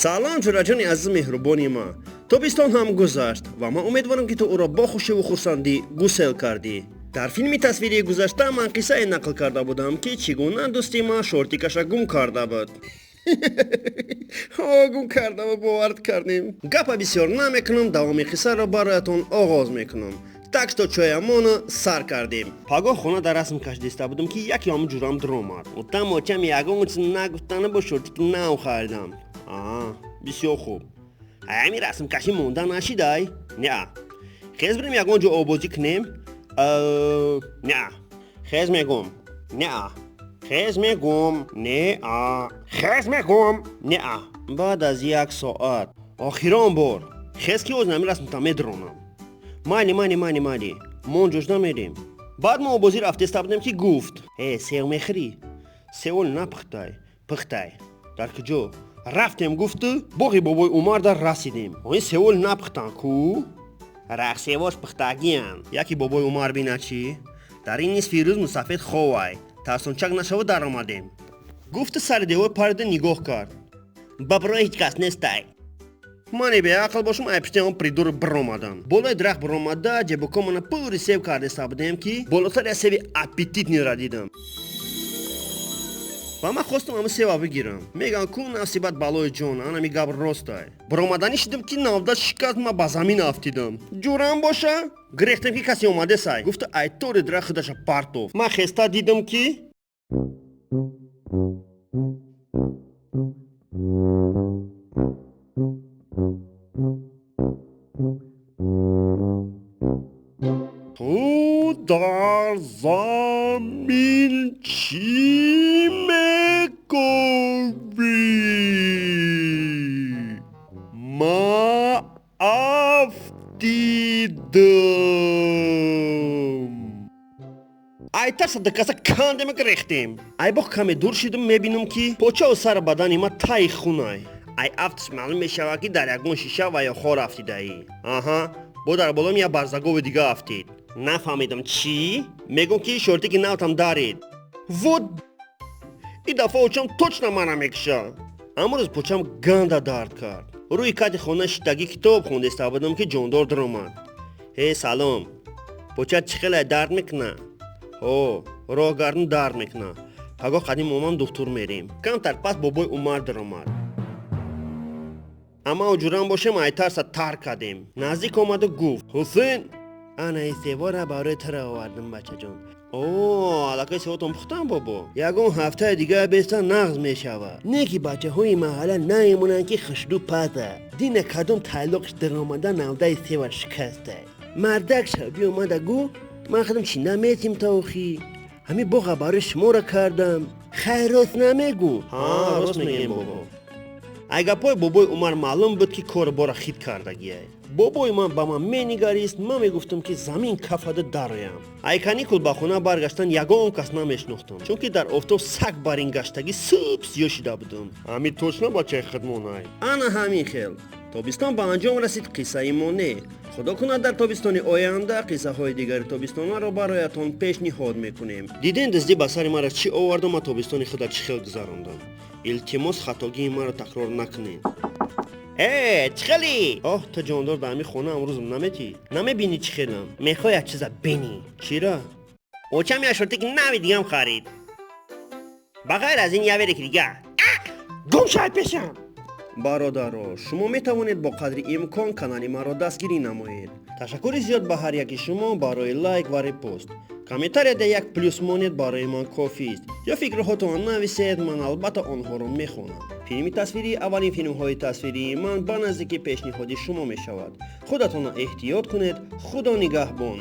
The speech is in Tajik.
Салом, ҷураҷони азизу меҳрубони ман. Тобистон ҳам гузашт ва ман умедворам, ки ту ӯро бо хушиву хурсандӣ гусел кардӣ. Дар филми тасвирии гузашта ман қиссае нақл карда будам, ки чӣ гуна дӯсти ман шортикаша гум карда буд. Ҳо, гум карда буд, бовард кардем. Гапа бисёр намекунам, давоми қиссаро бароятон оғоз мекунам. Так что чоямону сар кардем. Пагоҳ хона дар расм кашидиста будам, ки яке ҳамун ҷурам дуромад. Утам очам ягон чиз нагуфтана бо шортики нав харидам. Аа, бисёр хуб. Ҳами расмкашӣ монда нашидай? Не. Хез бирем ягон ҷо обозӣ кунем? Не. Хез мегум. Не. Хез мегум. Не. Хез мегум. Не. Баъд аз як соат. Охирон бор. Хез ки оз нами расмта медронам. Майли, майли, майли, майли. Мо он ҷош намерем. Баъд мо обозӣ рафтеста будем, ки гуфт: «Э, сев мехӯрӣ?» Севол напухтай. Пухтай. Дар куҷо? Рафтем, гуфту боғи бобои Умар дар расидем. Оин севол напухтан ку? Рахсевош пухтагиян. Яки бобои Умар бина чӣ? Дар ин нисфи рӯз мусафед ховай. Тарсончак нашава даромадем. Гуфту сари девор парида нигоҳ кард. Бабро ҳеҷ кас нестай. Мане беақл бошам, ай пишти он придур биромадам. Болои дарахт биромада, ҷебукомона пури сев кардеста будем, ки болотар як севи аппетитныйра дидам. Ва ман хостам ҳама сева бигирам. Меган ку нафси бад балои ҷон, анами гап ростай. Биромаданӣ шидам, ки навда шикаст, ман ба замин афтидам. Ҷурам боша? Гирехтем, ки касе омадесай. Гуфта ай тори дарахт худаша партофт. Ман хеста дидам, ки ту дар замин чӣ мекобӣ? Ма афтидам. Ай тарса дикаса кандема гирехтем. Ай боғ каме дур шидам, мебинам, ки почаву сари бадани ма таи хунай. Ай афтиш маълум мешавад, ки дар ягон шиша ва ё хор афтидаӣ. Аҳа, бо дар болоам як барзагови дига афтид. Нафаҳмидам чӣ? Мегӯм, ки шортики навтам дарид. Вот ин дафъа очам точно мана мекуша. Амрӯз почам ганда дард кард. Рӯи кати хона шиштагӣ китоб хондеста будам, ки ҷондор даромад. Ҳе, салом. Почат чӣ хеле дард мекуна? Ҳо, роҳгардун дард мекуна. Пагоҳ қадим момам духтур мерем. Камтар пас бобои Умар даромад. Амма ҷурам бошем, ай тарса тар кардем. Наздик омаду гуфт: «Ҳусейн, ана ин севора барои тура овардам, бачаҷон». О, аллакай севотон пухтам, бобо. Ягон ҳафтаи дигар беста нағз мешавад. Не ки бачаҳои маҳалла наемонанд, ки хушрӯ паза. Дина кадом тайлоқш даромада навдаи сева шикаста. Мардак шав биомада гӯ, ман худам чинда метим то охи. Ҳамин боға барои шуморо кардам. Хайр, рост намегӯ? Ҳа, рост мегӯем, бобо. Ай гапҳои бобои Умар маълум буд, ки кори бора хит кардагиай. Бобои ман ба ман менигарист, ман мегуфтам, ки замин кафада дароям. Ай каникул ба хона баргаштан ягон кас намешинохтам, чунки дар офтоб саг бар ин гаштагӣ суб сиёҳ шида будам. Ҳамин точно бачаи худмонай. Ана ҳамин хел. Тобистон ба анҷом расид, қиссаи мо не. Худо кунад, дар тобистони оянда қиссаҳои дигари тобистонаро бароятон пешниҳод мекунем. Диден, дуздӣ ба сари мара чӣ оварду, ман тобистони худа чӣ хел гузарондам. Илтимос, хатогии маро такрор накунед. Э, чӣ хелӣ? Оҳ, ту ҷондор дар ҳамин хона амрӯзам наметӣ? Намебинӣ чӣ хелам? Мехоҳӣ як чиза бинӣ? Чира? Очам як шортики нави дигам харид. Ба ғайр аз ин я велики дига. Гум шай пешам! Бародаро, шумо метавонед бо қадри имкон канали маро дастгирӣ намоед. Ташаккури зиёд ба ҳар яки шумо барои лайк ва репост. Комментарияда як плюс монед барои ман кофист. Ё фикрҳотон нависед, ман албатта онҳоро мехонам. Филми тасвирии аввалин филмҳои тасвирии ман ба наздикӣ пешниҳоди шумо мешавад. Худатонро эҳтиёт кунед, Худо нигаҳбон.